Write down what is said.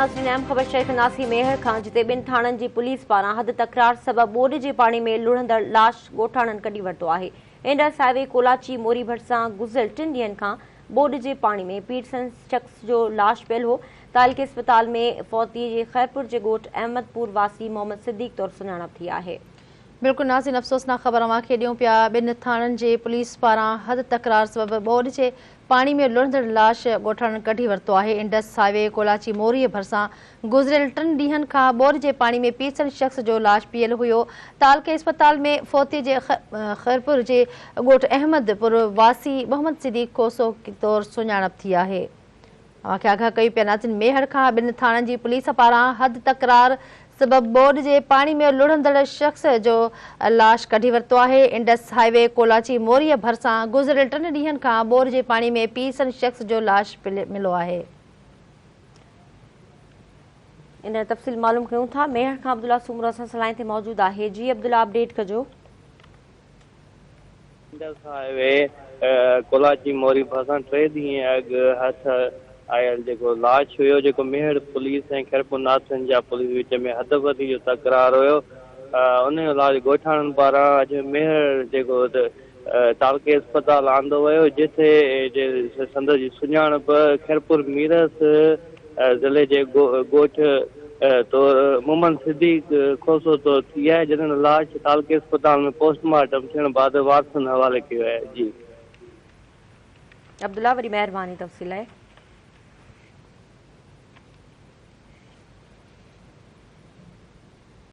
ناظرين اهم خبر شيخ ناصي ميهڙ کان جتي ٻن ٿاڻن جي پوليس پاران حد تڪرار سبب ٻوڏ جي پاڻي ۾ لڙهندڙ لاش ڳوٺاڻن ڪڍي ورتو آهي انڊس هاء وي ڪولاچي موري ڀرسان گذريل ٽن ڏينهن کان ٻوڏ جي پاڻي ۾ پيرسن شخص جو لاش پيل هو تعلقي اسپتال ۾ فوتي جي خيرپور جي ڳوٺ احمد پور واسي محمد صديق طور سڃاڻپ ٿي آهي. بلڪل ناظرين افسوسناڪ خبر اوهان کي ڏيون پيا ٻن ٿاڻن جي پوليس پاران حد تڪرار سبب ٻوڏ جي پاڻي ۾ لڙهندڙ لاش ڳوٺاڻن ڪڍي ورتو آهي انڊس هاء وي ڪولاچي موريء ڀرسان گذريل ٽن ڏينهن کان ٻوڏ جي پاڻي ۾ پيسل شخص جو لاش پيل هيو تعلقي اسپتال ۾ فوتي جي خيرپور جي ڳوٺ احمد پور واسي محمد صديق کوسو طور سڃاڻپ ٿي آهي. اوهان کي آگاهه ڪيون پيا ناظرين ميهڙ کان ٻن ٿاڻن جي پوليس پاران حد تڪرار سبب ٻوڏ جي پاڻي ۾ لڙهندڙ شخص جو لاش ڪڍي ورتو آهي انڊس هاء وي ڪولاچي موريء ڀرسان گذريل ٽن ڏينهن کان ٻوڏ جي پاڻي ۾ پيسن شخص جو لاش مليو آهي. ان تفصيل معلوم ڪيون ٿا ميهڙ کان عبدالله سومرو اسان سان لائين تي موجود آهي جي عبدالله اپڊيٽ ڪجو. انڊس هاء وي ڪولاچي موري ڀرسان ٽي ڏينهن اڳ هٿ آيل جيڪو لاش هيو جيڪو ميهڙ پوليس ۽ خيرپور ناٿن شاهه پوليس وچ ۾ حدبندي جو تڪرار هيو ان جو لاش ڳوٺاڻن پاران اڄ ميهڙ جيڪو تعلقي اسپتال آندو ويو جتي سندس جي سڃاڻپ خيرپور ميرس ضلعي جي ڳوٺ طور محمد صديق کوسو طور ٿي آهي جڏهن ته لاش تعلقي اسپتال ۾ پوسٽ مارٽم ٿيڻ بعد وارثن حوالي ڪيو آهي جي. عبدالله وڏي مهرباني تفصيل لاء.